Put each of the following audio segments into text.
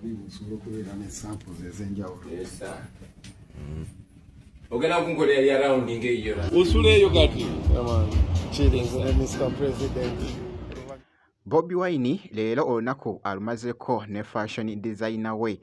Osobola okubeera ne samples ez'enjawulo. Ogenda kunkolera lya round ng'eyiyo. Osula eyo kati. Mr. President. Bobi Wine leero olunaku alumazeko ne fashion designer we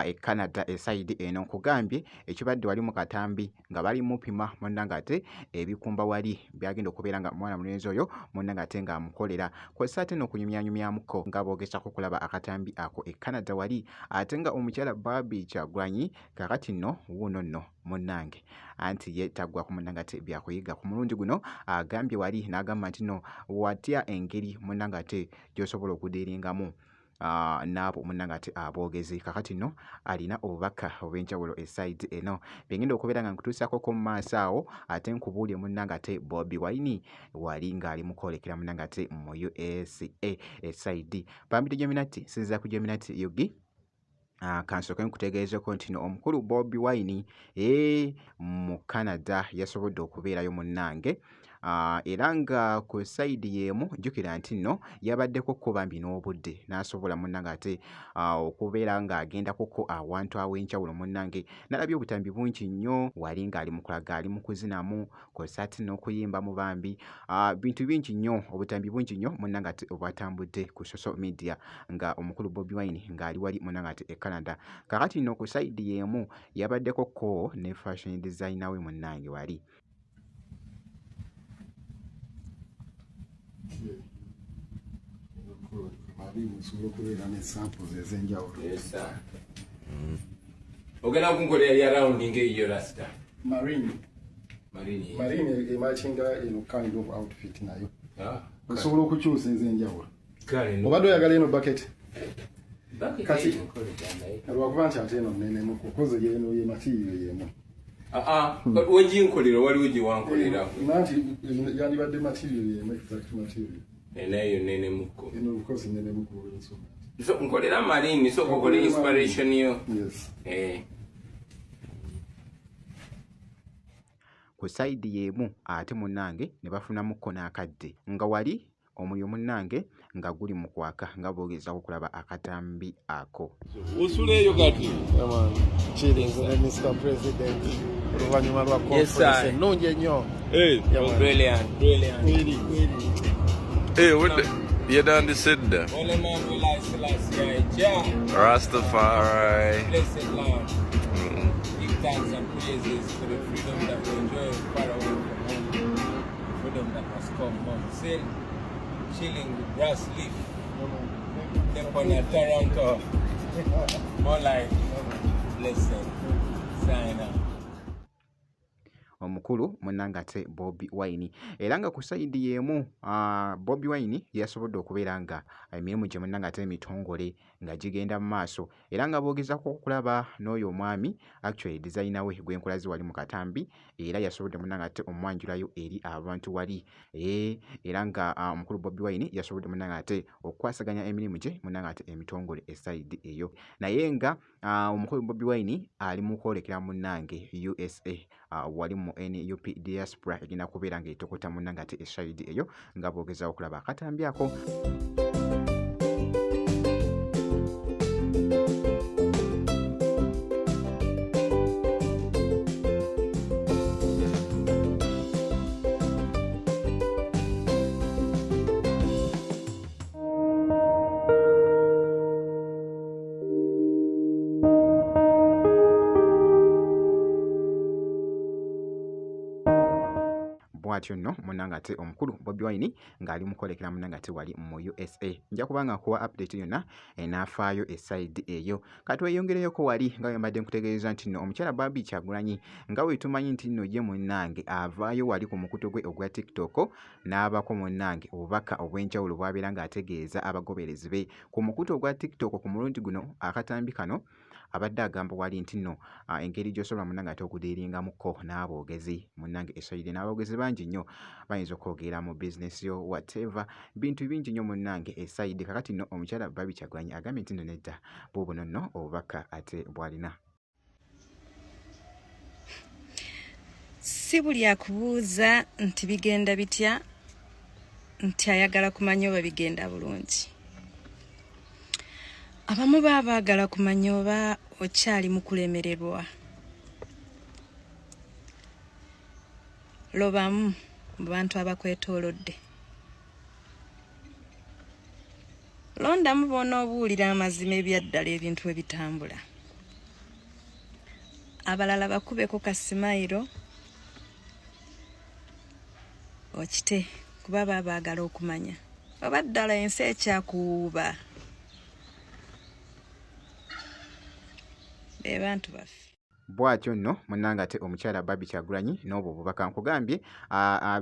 e Canada esayidi eno nkugambye ekibadde wali mu katambi nga bali mupima munnange ate ebikumba wali byagenda okubeera nga mwana mulenzi oyo munnange ate ng'amukolera kw'ossa ate n'okunyumyanyumyamuko nga boogezako okulaba akatambi ako e Canada wali ate nga omukyala Barbie Kyagulanyi kaakati nno wuuno nno munnange anti ye taggwako munnange ate byakuyiga ku mulundi guno agambye wali n'agamba nti no watya engeri munnange ate gy'osobola okudiiringamu n'abo munnange ate aboogezi kakati nno alina obubaka obw'enjawulo esayidi eno byengenda okubeera nga nkutuusaako ko mu maaso awo ate nkubuulire munnange ate Bobi Wine wali ng'ali mu kwolekera munnange ate mu USA esayidi bambidde Jominati nsinziira ku Jominati UG Kansooke nkutegeezeko nti no omukulu Bobi Wine ee mu Canada yasobodde okubeerayo munnange era nga ku sayidi y'emu jjukira nti nno yabaddeko ko bambi n'obudde n'asobola munnange ate okubeera ng'agendako ko awantu aw'enjawulo munnange nalabye obutambi bungi nnyo wali ng'ali mu kulaga ali mu kuzinamu kw'ossa ate n'okuyimbamu bambi bintu bingi nnyo obutambi bungi nnyo munnange ate obwatambudde ku social media nga omukulu Bobi Wine ng'ali wali munnange ate e Canada kaakati nno ku sayidi y'emu yabaddeko ko ne fashion designer we munnange wali. Osobola okubeera ne samples ez'enjawulo. Ogenda kunkolera lya round ng'eyiyo rasta. Marine. Marine. Marine emakinga eno kind of outfit nayo. Ah, Osobola okukyusa ez'enjawulo. Kale no. Obadde oyagala eno bucket? Bucket Kati- eyo nkolera naye. Lwakuba nti ate eno nnene kukoze yeno ye material yemu. Ah ah, weginkolera waliwo gye wankolera. Nanti yandibadde material yemu exact material. Nayo nnene mukko. Eno of course nnene muko olw'ensonga. So nkolera marine so okole inspiration yo. Yes. Eh. Ku sayidi y'emu ate munnange ne bafunamukko n'akadde nga wali omuliro munnange nga guli mu kwaka nga boogezaako okulaba akatambi ako. Osula eyo kati. Mr. President oluvannyuma lwa conference ennungi ennyo. Hey. Brilliant, brilliant. Kweri, kweri. Hey, what the? Yatandise dda. Holy man Eli Selassie, Jah. Rastafari. Blessed Lord. Give thanks and praises for the freedom that we enjoy far away from home. The freedom that must come home. Still chilling with brass leaf. Step on a Toronto. More life. Blessed. Sign out. Omukulu munnange ate Bobi Wine era nga ku sayidi y'emu Bobi Wine yasobodde okubeera nga emirimu gye munnange ate emitongole nga gigenda mu maaso era nga boogezaako okulaba n'oyo omwami actually designer we gwe nkulaze wali mu katambi era yasobodde munnange ate omwanjulayo eri abantu wali era nga omukulu Bobi Wine yasobodde munnange ate okukwasaganya emirimu gye munnange ate emitongole esayidi eyo naye nga omukulu Bobi Wine ali mu kwolekera munnange USA wali mu NUP diaspora egenda kubeera ng'etokota munnange ate esayidi eyo nga boogezaako okulaba akatambi ako. Bw'atyo nno munnange ate omukulu Bobi Wine ng'ali mu kwolekera munnange ate wali mu USA. Nja kuba nga nkuwa update yonna enaafaayo esayidi eyo. Katweyongereyoko wali nga bwe mbadde nkutegeeza nti nno omukyala Barbie Kyagulanyi nga bwe tumanyi nti nno ye munnange avaayo wali ku mukutu gwe ogwa TikTok n'abaako munnange obubaka obw'enjawulo bw'abeera ng'ategeeza abagoberezi be ku mukutu ogwa TikTok. Ku mulundi guno akatambi kano abadde agamba wali nti nno engeri gy'osobola munnange ate okudiiringamuko n'aboogezi munnange esayidi n'aboogezi bangi nnyo bayinza okwogera mu bizinesi yo whatever bintu bingi nnyo munnange esayidi. Kakati nno omukyala Barbie Kyagulanyi agambye nti nno nedda bw'obuno nno obubaka ate bw'alina. Si buli akubuuza nti bigenda bitya nti ayagala kumanya oba bigenda bulungi. Abamu baba baagala kumanya oba okyali mu kulemererwa. Lobamu mu bantu abakwetoolodde. Londamu b'onoobuulira amazima ebyaddala ebintu bwe bitambula. Abalala bakubeko kasimayiro okite kuba baba baagala okumanya oba ddala ensi ekyakuwuuba. Be bantu baffe. Bwatyo nno munnange ate omukyala Barbie Kyagulanyi n'obwo obubaka nkugambye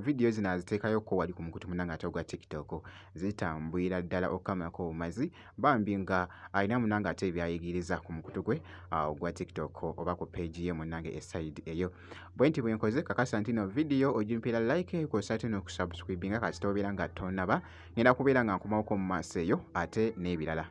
vidiyo zino aziteekayokko wali ku mukutu munnange ate ogwa TikTok zitambulira ddala okukamalako obumazi bambi nga alina munnange ate by'ayigiriza ku mukutu gwe ogwa TikTok oba ku peegi ye munnange esayidi eyo. Bwe nti bwe nkoze kakasa nti no vidiyo ogimpeera like kw'ossa ate n'okusubscribinga kasita obeera nga tonnaba ngenda kubeera nga nkomawoko mu maaso eyo ate n'ebirala.